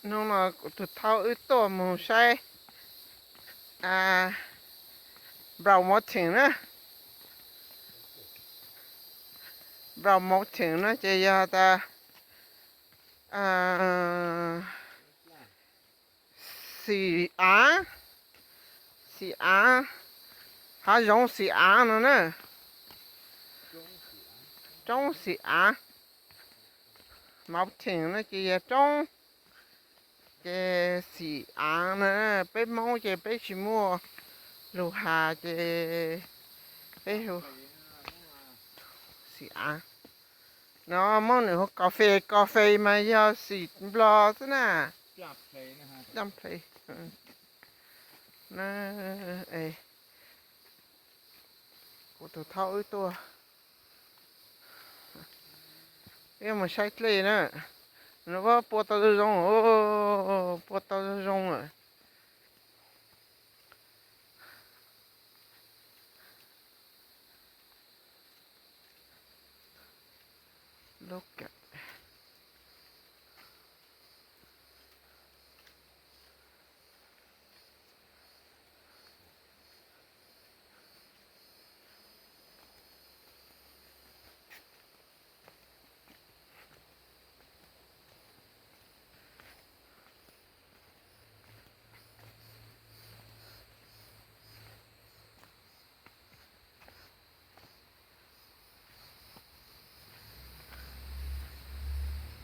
Hnub no kuv tus thaub wb tuaj mus saib Brown Mountain na. Brown Mountain no ces yog tas xim av, xim av, hav zoov xim av no na. Roob xim av, mountain no ces yog roob, ces xim av no, peb Hmoob ces peb tsis muaj lus has ces peb hu xim av. No Hmoob nws hu cà phê, cà phê mas yog xim Nplog xwb na. Paj plhe. Kuv tus thaub wb tuaj, wb mus saib dlej na. Nws pua tau zoo zoo, pua tau zoo zoo lawm.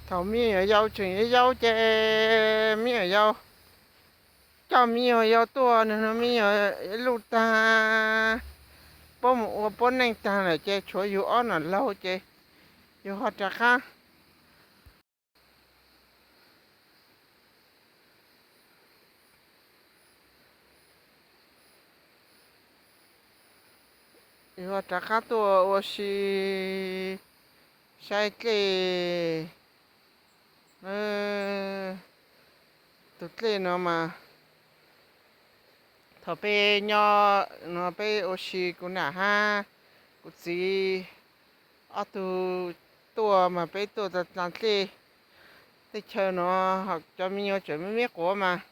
Thaum me nyuam yaus tseem yau yau ces me nyuam yaus coj me nyuam yaus tuaj, nws hnov me nyuam luj tag, puab mus ua puab neej tag lawm ces tshuav yus ob nam laug ces yus ho rov qab Yus ho rov qab tuaj ua si saib dlej. Tus dlej no mas thaum peb nyob no peb ua si kuv nam hab kuv txiv ob tug tuaj mas peb tuaj tas dlej. Tej chaw no cov me nyuam tseem me me quav mas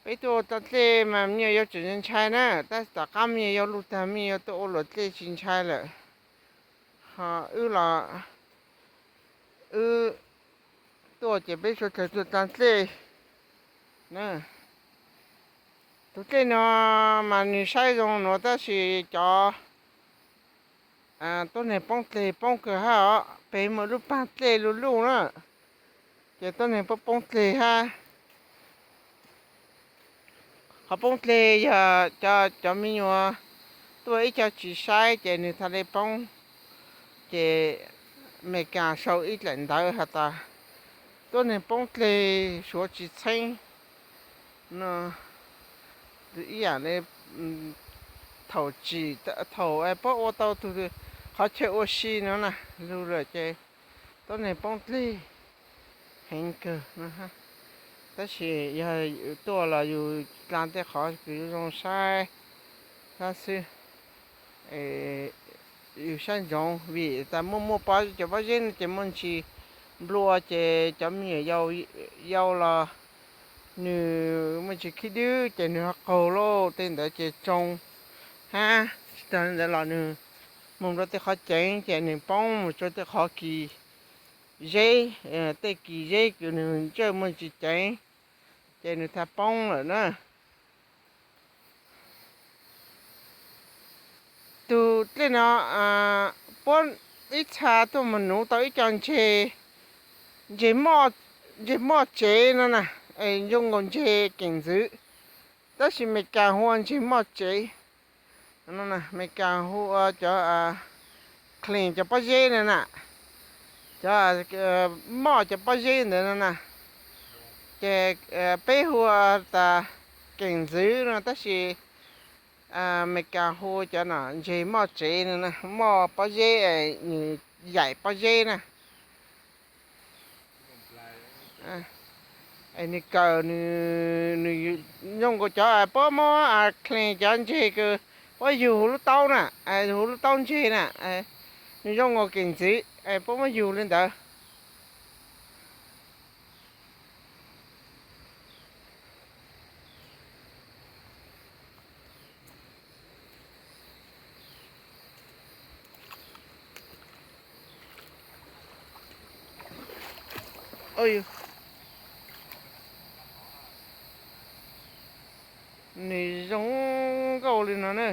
peb tuaj ua dlej mas me nyuam yaus tseem ntshai na, tab tom qab me nyuam yaus luj tag me nyuam yaus tuaj ua luam dlej tsis ntshai lawm. Ho wb los wb tuaj ces peb suav dlawg tuaj dlej. Tus dlej no mas nws saib zoo nuav tab sis cov tuab neeg poob dlej poob kawg hab os, pem muaj lub paag dlej luj luj na, ces tuab neeg poob poob dlej hab. Qhov poob dlej yog cov me nyuam tuaj ib co tsis saib ces nws txhaj le poob. Ces Amelikas sau ib daim ntawv has tas tuab neeg poob dlej suav tsis txheeb no. Ib yam li thaum tsim, thaum puab ua tau tug qhov chaw ua si no na, lug lawm ces tuab neeg poob dlej heev kawg no. Tab sis yog tuaj los yus dlej tej qhov kws zoo saib hab xwb, yus saib ntsoov vim tas muaj muaj pob, cov pob zeb no ces muaj ntsis nplua ces cov me nyuam yaus los nws muaj ntsis khib dwb ces nws ho qaug lauj, tej ntawd ces tsoo hab. Tsis tag li ntawd los nws moog rua tej qhov ceev ces nws poob mus rua tej qhov kis zeb, tej kis zeb kws nws ntsawj muaj ntsis ceev ces nws txhaj poob lawm na. Tug dlej no puab ib txha tuaj moog nuv tau ib co ntseg, ntseg moj tsev no na, zoo nkaus ntseg keem ntxwv, tab sis Amelikas hu ua ntseg moj tsev. Amelikas hu ua cov clean cov pob zeb na na, cov moj cov pob zeb ntawd no na, ces peb hu ua tas keem ntxwv no tab sis Amelikas hu cov no ntseg moj tsev no na, moj pob zeb nws yaim pob zeb na. Nws kawm, nws zoo nkaus cov puab muab clean cov ntseg kws puab yug huv lub taub na, huv lub taub ntseg na, nws zoo nkaus keem ntxwv, puab muab yug li ntawd. Nws zoo nkauj li no na.